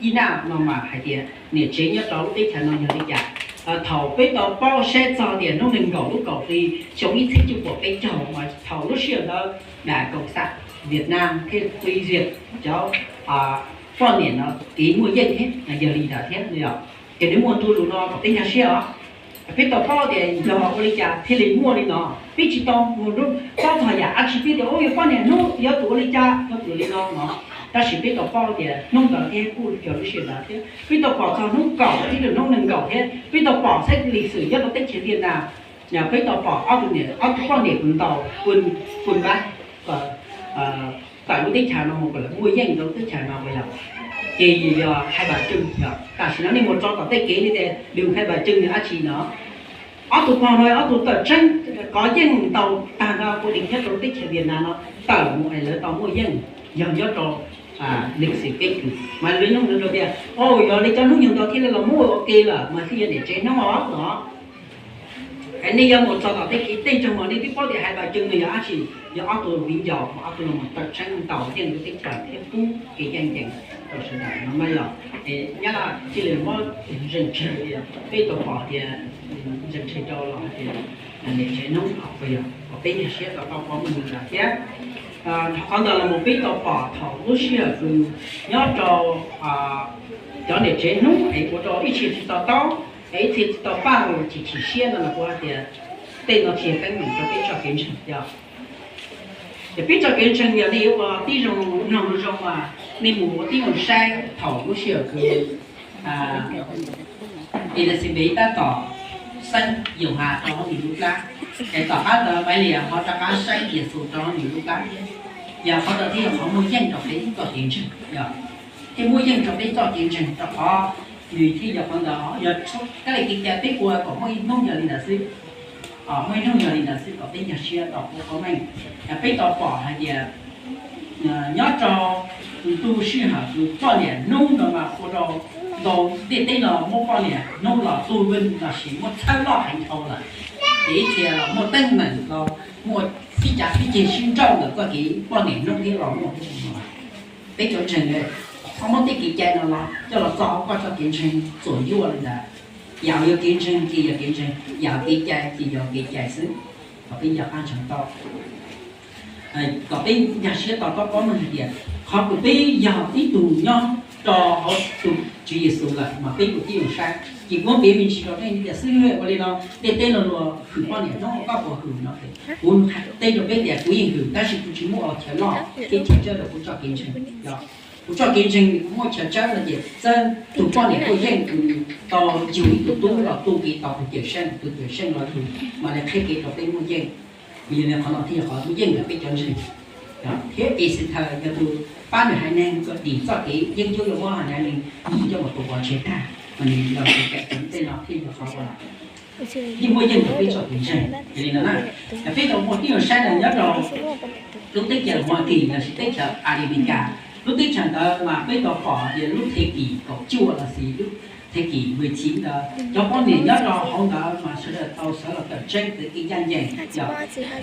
Ib naj no mas hais tias niam tsev nyob rau lub teb chaws no yog li cas. Thaum peb tau paub saib txog tias hnub nees nkaum lub kaum hli xyoo ib txhiab cuaj puas peb caug mas thaum lub sij hawm ntawd dam koom xam Vietnam thiaj pib ziag cov poj niam no kev muaj yeej thiab yog li ntawd thiab yog ces nws muaj ntu zus no kom peb nkag siab os. Peb tau paub tias yog ua li cas thiaj li muaj li no, peb tsis tau mus paub txog yam dab tsi, peb tias ua yog poj niam hnub yog tus ua li cas yog tus li no no, tab sis peb tau paub tias hnub ntawd thiab kuj yog lub sij hawm ntawd thiab peb tau pom txog hnub kaum thiab hnub nees nkaum thiab peb tau pom saib lis xwm nyob rau teb chaws Vietnam. Peb tau pom ob tug niam ob tug poj niam tus ntaus pw npab tawm lub teb chaws no mus kom lawv muaj yeej rau lub teb chaws no puas yog? Ces yog Hai Bà Trưng yog tam sim no nej mus tso tom tej kev li tias đường Hai Bà Trưng nws dab tsi no. Ob tug pog no ob tug tawm tseeb kov yeej ntaus tag nrho pu di nyob rau lub teb chaws Vietnam no tawm mus es lawv tau muaj yeej yog nyob rau lịch sử peb kws mas lawv nyob rau tias o yog li cov hnub nyoog ntawd thiaj li los muaj ua ke lawm mas thiaj yog niam tsev hnub os no. Es nej yuav mus txog tom tej kev tej ntsoog mas nej twb paub tias Hai Bà Trưng nws yog dab tsi, yog ob tug viv ncaus mas ob tug no mus tawm tseeb ntaus yeej lub teb chaws thiab pub kev ncaj ncees rau sawv daws no mas yog nyab laj thiaj li muab zeem tseg tias peb tau pom tias zeem tseg rau los hais tias niam tsev hnub os puas yog kom peb nkag siab tau paub paub meej li ntawd thiab. Qhov ntawd los mus peb tau pom thaum lub sij hawm kws nyob rau cov niam tsev hnub es ua rau ib txhia tsis tau taub es ib txhia tsis tau paj los chim chim siab no los kuv hais tias tej no tsis yog teeb meem rau peb txoj kev ntseeg yog. Ces peb txoj kev ntseeg yog nej yuav ua tib zoo mloog zoo mas nej mus ua tib zoo saib thaum lub sij hawm kws Elizabeth tab tom xeeb Yauhas rau hauv nws lub plab, es tom qab ntawd Malia ho rov qab xeeb Yexus rau hauv nws lub plab thiab. Yog qhov ntawd thiaj yog qhov muaj yeej rau peb txoj kev ntseeg yog, thiaj muaj yeej rau peb txoj kev ntseeg rau qhov nws thiaj yog qhov ntawd yog kab li kev cai peb ua kom muaj ib hnub yog li ntawd xwb. Muaj ib hnub yog li ntawd xwb kom peb nkag siab tau paub paub meej. Peb tau pom hais tias nyob rau ntu sij hawm kws poj niam hnub no mas ua rau ntau ntiaj teb no muab poj niam hnub los tu vwj los sis muab txhawb loj heev dhau lawm. Ces ib txhia los muaj teeb meem los muaj sib cav sib ceg sib nrauj ntawm txoj kev poj niam hnub thiab los muaj peb cov ntseeg txhob muab tej kev cai no los coj los txo hauv koj txoj kev ntseeg txuam yuaj li ntawd. Yam yog kev ntseeg ces yog kev ntseeg, yam kev cai ces yog kev cai xwb. Kom peb nco qab ntseeg tau, kom peb nkag siab tau paub paub meej hais tias qhov kws peb yog ib tug nyob rau hauv tus Tswv Yexus lawm mas peb ua tib zoo saib. Ces kuv piav me ntsis rau nej tias xwb ua li no ntiaj teb no luag hwm poj niam hnub koj puas hwm no. Kuv teb rau peb tias kuv yeej hwm tab sis kuv tsis muaj chaw loj thiab chaw tsawb rau kuv txoj kev ntseeg. Kuv txoj kev ntseeg kuv muaj chaw tsawb no ces txawm tus poj niam tuaj yeej kws tau yug ib tug tub los tu kev tau tus Cawm Seej, tus Cawm Seej los yug mas li qhia kev rau peb muaj yeej. Yog li qhov no thiaj yog qhov muaj yeej ntawm peb cov ntseeg. Thiab Exeter yog tus pab nws haiv neeg kom dim txoj kev yeeb ncuab yuav muab haiv neeg yig coj mus tua pov tseg tag, mas nws los tus kam ceev tej no thiaj yog qhov yeej muaj yeej rau peb txoj kev ntseeg. Yog li no na, peb tau muaj tib zoo saib no nyob rau lub teb chaws Hoa Kỳ lossis teb chaws America, lub teb chaws ntawd mas peb tau pom tias lub thij kim kaum cuaj lossis lub thij kim mười chín ntawd cov poj niam nyob rau hauv ntawd mas sawv daws tau sawv los tawm tseeb txog kev ncaj ncees. Yog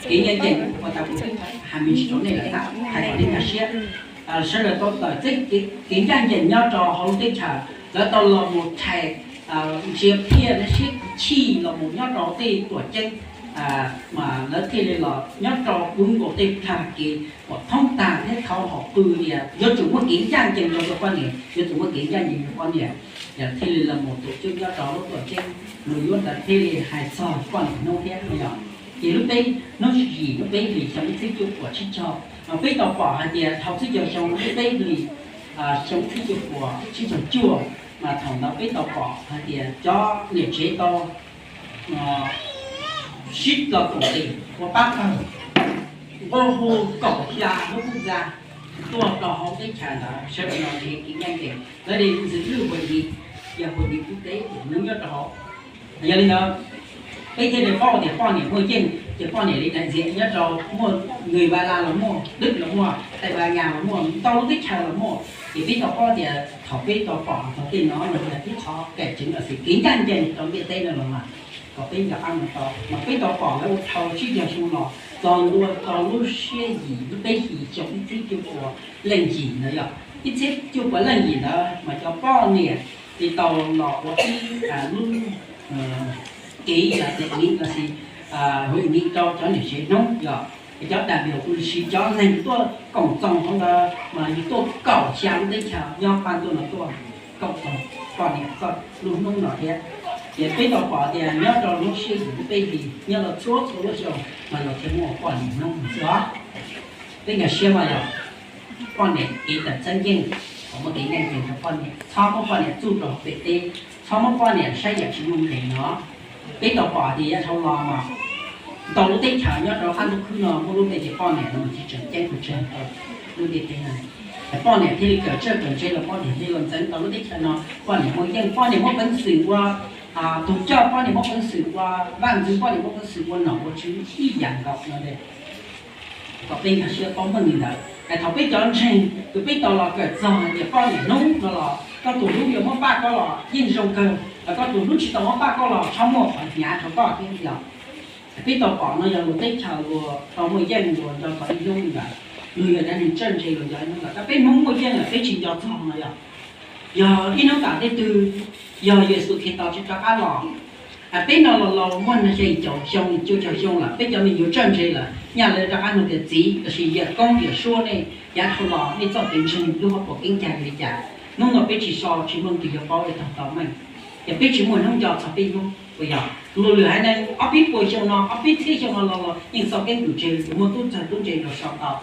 kev ncaj ncees uas tas kuv twb hais me ntsis rau nej lawm na, hais kom nej nkag siab. Sawv daws tau tawm txog kev ncaj ncees nyob rau hauv lub teb chaws, lawv tau los mus thais ntsia phiaj lawv siab chij los mus nyob rau tej tuam ceeb, mas lawv thiaj li los nyob rau kuv nkaus tej plag kev kom thoob tag thiab thov hom pw tias yuav tsum muaj kev ncaj ncees rau cov poj niam, yuav tsum muaj kev ncaj ncees rau poj niam. Yog thiaj li los mus tus cwj nyob rau lub tuam ceeb, nws yuav ntawd thiaj li hais txog poj niam hnub thiab no yog. Ces lub peb hnub yim lub peb hlis xyoo ib txhiab cuaj puas tsib caug, mas peb tau pom hais tias dhau tsib caug xyoo lub peb hlis xyoo ib txhiab cuaj puas tsib caug cuaj, mas thaum ntawd peb tau pom hais tias cov niam tsev tau sib los koom tes ua pab pawg, nqua hu kaum xya lub kub za tuaj rau hauv teb chaws ntawd, sawv daws los nrhiav kev ncaj ncees, lawv li ntxwv lwj hua di, yog hua di kub teb nws nyob rau hauv. Yog li ntawd, peb thiaj li paub tias poj niam muaj yeej, ces poj niam li daim ntxias nyob rau muaj nws va la los muaj, dwb los muaj, Tây Ban Nha los muaj, ntau lub teb chaws los muaj. Ces peb tau paub tias thaum peb tau pom txog tej no los yog ib qho kawm tseev los sis kev ncaj ncees rau ntiaj teb no los mas kom peb nco qab mus tau, mas peb tau pom lawv ua dhau tsib caug xyoo los txog ntua rau lub siab yim lub peb hlis xyoo ib txhiab cuaj puas leej yim ntawd yog. ib txhiab cuaj puas leej yim ntawd mas cov poj niam thiaj tau los ua ib lub kev yam tias ib los sis hu ib rau cov niam tsev hnub yog cov dam yus kuj siv cov neeg tuaj koom txoos hauv ntawd mas yus tuaj kaum xya lub teb chaws nyob pab tuaj no tuaj koom txoos poj niam txoj lub hnub no thiab. Ces peb tau pom tias nyob rau lub sij hawm peb hlis nyob rau txhua txhua lub xyoo mas los thiaj muaj poj niam hnub xwb os. Peb nkag siab mas yog poj niam kev tawm txheeb yeej, kom muaj kev ncaj ncees rau poj niam, txhob muab poj niam txuj rau pem teb, txhob muab poj niam saib yam tsis muaj nqis no. Peb tau pom tias yav dhau los mas ntau lub teb chaws nyob rau qab ntuj khwb no muaj lub npe tias poj niam no mas tsis tseem ceeb pes tsawg rau lub ntiaj teb no. Poj niam thiaj li kawm txawj kawm ntse los poj niam thiaj los ntxeev tau lub teb chaws no. Poj niam muaj yeej, poj niam muaj peev xwm ua tus coj, poj niam muaj peev xwm ua vaj ntxwv, poj niam muaj peev xwm ua nom ua tswv ib yam nkaus no. Kom peb nkag siab paub meej li ntawd es thaum peb cov ntseeg tus peb tau los kawm txog hais tias poj niam hnub no los koj tus hlub yuav muab paj koj los yeej zoo kawg, koj tus hlub tsis tau muab paj koj los txhob muaj qhov hnyav rau koj thiab yog. Peb tau pom no yog luag teb chaws luag tau muaj yeej luag nco txog ib hnub li ntawd, luag yog cov neeg txawj ntse luag nco ib hnub ntawd, tab peb Hmoob muaj yeej lawm peb tsis nco txog no yog. Yog ib hnub tom ntej twg yog Yexus Khetos tsis rov qab los, peb no los laus muaj nees xya caum xyoo cuaj caum xyoo lawm, peb cov me nyuam txawj ntse lawm nyaj lawv rov qab nug tias txiv lossis yawm koob yawm suab nej yav dhau los nej txoj kev ntseeg lub hauv paus keeb cai li cas, hnub no peb tsis so tsis muaj leej twg yuav paub li tau tau meej. Yog peb tsis muaj hnub nco txog peb Hmoob uas yog luag lwm haiv neeg ob peb puas xyoo no ob peb txhiab xyoo no los los yeej txoj keeb kwm ntse, luag muaj tub txawg tub ntse luag so tau,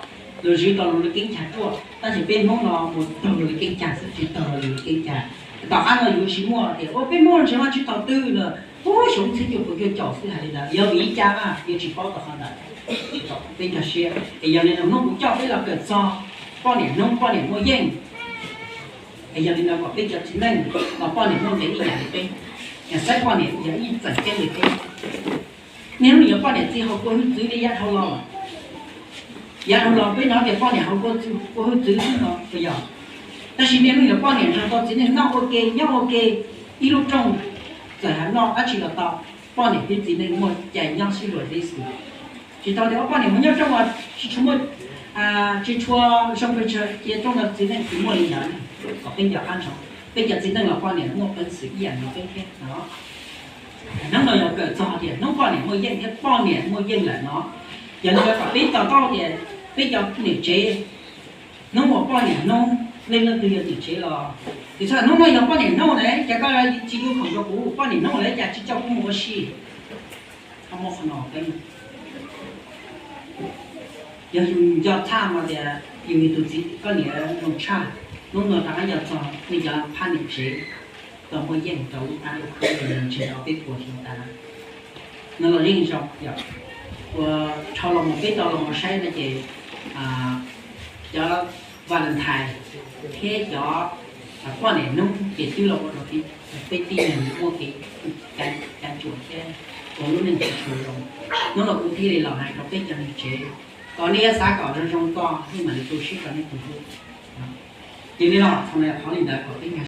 luag zwv tau luag li keeb cai ruaj, tab sis peb Hmoob no mus taug luag li keeb cai xwb tsis taug luag li keeb cai. Tom qab no yus tsis muaj tias ua peb Hmoob tsis muaj tsis taug twg lawm, puag xyoo txhiab cuaj puas cuaj caum xwb hais li ntawd yog vim li cas mas yuav tsis paub tau qhov ntawd. Peb nkag siab es yog li no hnub kuv coj peb los kawm txog poj niam hnub poj niam muaj yeej. Es yog li no kom peb cov txiv neej los poj niam muaj nqis ib yam li peb, saib poj niam yog ib txeem ceeb li peb. Niaj hnub yuav poj niam txiv haus kua hwj txwv li yav dhau los. Yav dhau los peb hnov tias poj niam haus kua hwj txwv xwb no puas yog? Tab sis niaj hnub yuav poj niam nrog tau txiv neej noj ua ke nyob ua ke ib lub rooj, txawm hais noj dab tsi los tau, poj niam thiab txiv neej muaj cai nyob sib luag tib si. Tsis tau tias ua poj niam mus nyob rooj uas tsis tshua muaj, tsis tshua zoo pes tsawg cia rooj no txiv neej tsis muaj li ntawd. Kom peb nco qab ntsoov, peb cov txiv neej los poj niam muaj peev xwm ib yam nkaus peb thiab no. Hnub no yog kawm txog tias hnub poj niam muaj yeej thiab poj niam muaj yeej lawm no. Yog li ntawd kom peb to taub tias peb cov niam tsev, hnub uas poj niam hnub, nej leej twg yog niam tsev los, tiam sis hnub no yog poj niam hnub na, cas koj tsis yuav khoom rau kuv, poj niam hnub lawm cas tsis coj kuv mus ua si? Txhob muab qhov no peb. Yog yus nco txhaj no tias yus yog tus txiv koj niam zoo tshaj, hnub no rov qab nco txog nej cov phab niam tsev tau muaj yeej rau lub qab lub khwb ntseeg rau peb puas xyoo tas no los yeej zoo yom. Uas dhau los mus peb tau los mus saib no ces cov Valentine thiab cov poj niam hnub ces twb los ua rau peb tib neeg muaj kev cav cuam thiab ua lub neej tsis tshua zoo. Hnub no kuv thiaj li los hais rau peb cov niam tsev kom nej yuav xav kom zoo zoo ko nej mam li tu siab rau nej tus hlub. Ces li no txog qhov li ntawd kom peb nkag